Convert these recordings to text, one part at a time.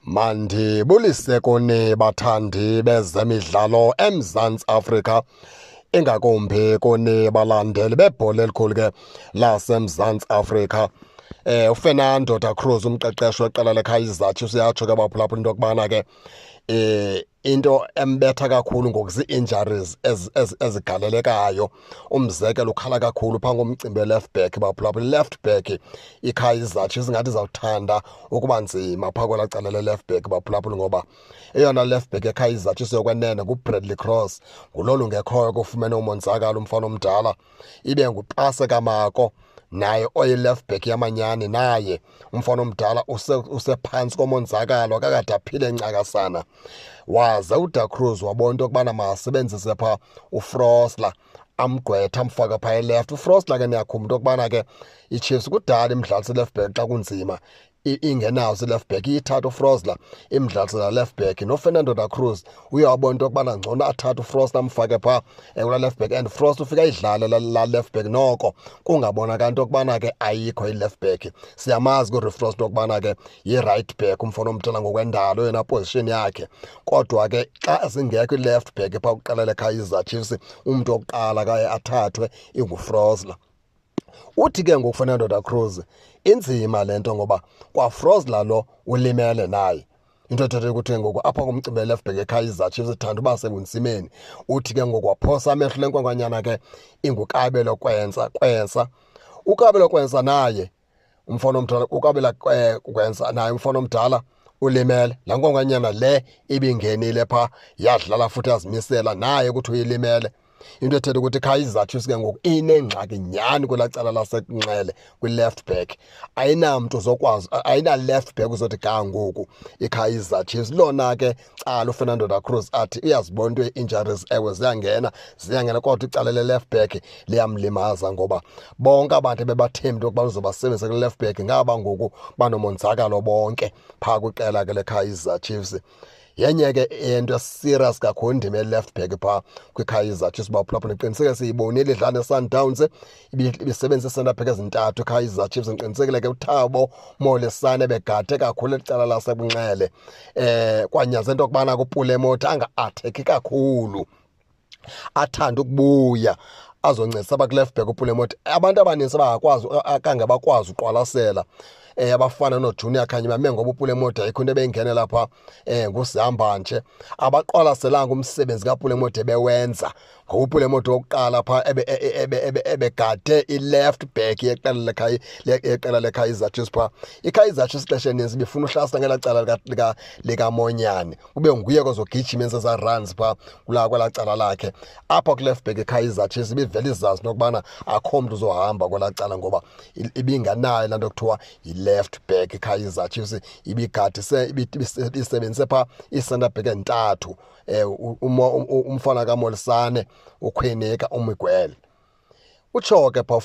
Mandibulise kuni bathandi bezemidlalo eMzantsi Afrika, ingakumbi kuni balandeli bebhola elikhulu ke laseMzantsi Afrika. UFernando da Cruz, umqeqeshi weqela leKaizer Chiefs, uyatsho ke baphulaphula into yokubana ke into embetha kakhulu ngoku zii-injuries ezigalelekayo. Umzekelo, ukhala kakhulu phaa ngomcimbi we-left back, baphulaphula. I-left back iKaizer Chiefs ingathi izawuthanda ukuba nzima phaa kwelaa cala le-left back, baphulaphula, ngoba eyona left back eKaizer Chiefs yokwenene nguBradley Cross, ngulo lungekhoyo, kufumene umonzakalo umfana omdala. Ibe nguPaseka Mako naye oyi-left back yamanyani, naye umfana omdala usephantsi komonzakalo, akakade aphile ncakasana. Waze uDa Cruz wabona into yokubana makasebenzise phaa uFrosler, amgqwetha, amfaka phaa e-left. UFrosler ke niyakhumbula into yokubana ke iChiefs kudala imdlalisa i-left back xa kunzima, ingenawo i-left back, iyithatha uFrosler imdlalise la left back. NoFernando da Cruz uyawabona into yokubana ngcono athathe uFrosler amfake phaa kulaa left back, and Frosler ufika ayidlale la left back noko kungabonakali into yokubana ke ayikho i-left back. Siyamazi kuReeve Frost into yokubana ke yi-right back umfana omdala ngokwendalo, yona position yakhe, kodwa ke xa singekho i-left back phaa kwiqela leKaizer Chiefs, umntu wokuqala kaye athathwe inguFrosler. Uthi ke ngoku Fernando da Cruz inzima le nto ngoba kwaFrosler lo ulimele naye, into ethetha ukuthi ngoku apha kumcimbi we-left back eKaizer Chiefs ithanda uba sebunzimeni. Uthi ke ngoku waphosa amehlo le nkwenkwenyana ke inguKabelo Kwenza. Kwenza uKabelo Kwenza naye umfana omdala, uKabelo Kwenza naye umfana omdala ulimele. Laa nkwenkwenyana le ibingenile phaa yadlala futhi yazimisela, naye ukuthi uyilimele, into ethetha ukuthi Kaizer Chiefs ke ngoku inengxaki nyhani kwelaa cala lasekunxele kwi-left back. Ayinamntu uzokwazi, ayina left back uzothi ga ngoku iKaizer Chiefs. Lona ke cala uFernando da Cruz athi uyazibona into ye-injuries, ewe ziyangena, ziyangena, kodwa icala le-left back liyamlimaza ngoba bonke abantu ebebathemba ukuba uzobasebenzisa kule-left back ngaba ngoku banomonzakalo bonke phaa kwiqela ke leKaizer Chiefs. Yenye ke into serious kakhulu indima ye-left back phaa kwiKaizer Chiefs, baphulaphula. Ndiqiniseke siyibonile idlala neSundowns, ibisebenzisa i-center back ezintathu iKaizer Chiefs. Ndiqinisekile ke uThabo Molisane begade kakhulu ecala lasekunxele, kwanyanzeleka into yokubana kuPule Mmodi anga-attack kakhulu, athande ukubuya azoncedisa apha ku-left back uPule Mmodi. Abantu abaninzi abangakwazi akange bakwazi uqwalasela, abafana noJunior Khanye bame ngoba uPule Mmodi ayikho into ebeyingene lapha, ngusihamba nje, abaqwalaselanga umsebenzi kaPule Mmodi ebewenza, ngoba uPule Mmodi wokuqala phaa ebegade i-left back yeqela leKaizer Chiefs. Phaa iKaizer Chiefs ixesha elininzi ibifuna uhlasela ngelaa cala likaMonyane, kube nguye kozogijima enze ezaa runs phaa kwelaa cala lakhe apha ku-left back. IKaizer Chiefs ibivele izazi into yokubana akho mntu uzohamba kwelaa cala ngoba ibinganayo laa nto kuthiwa yi-left back. IKaizer Chiefs ibigadise, ibisebenzise phaa ii-center back entathu, umfana kaMolisane, uKhwinika, uMiguel. Utsho ke phaa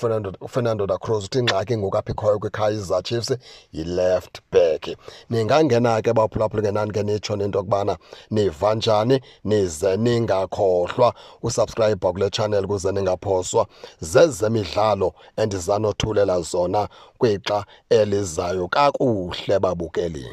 uFernando da Cruz uthi ingxaki ngoku apha ikhoyo kwiKaizer Chiefs yi-left back. Ningangena ke baphulaphula ke nani ke nitsho nento yokubana niva njani, nize ningakhohlwa usubscribe kule channel ukuze ningaphoswa zezemidlalo endizanothulela zona kwixa elizayo. Kakuhle babukeli.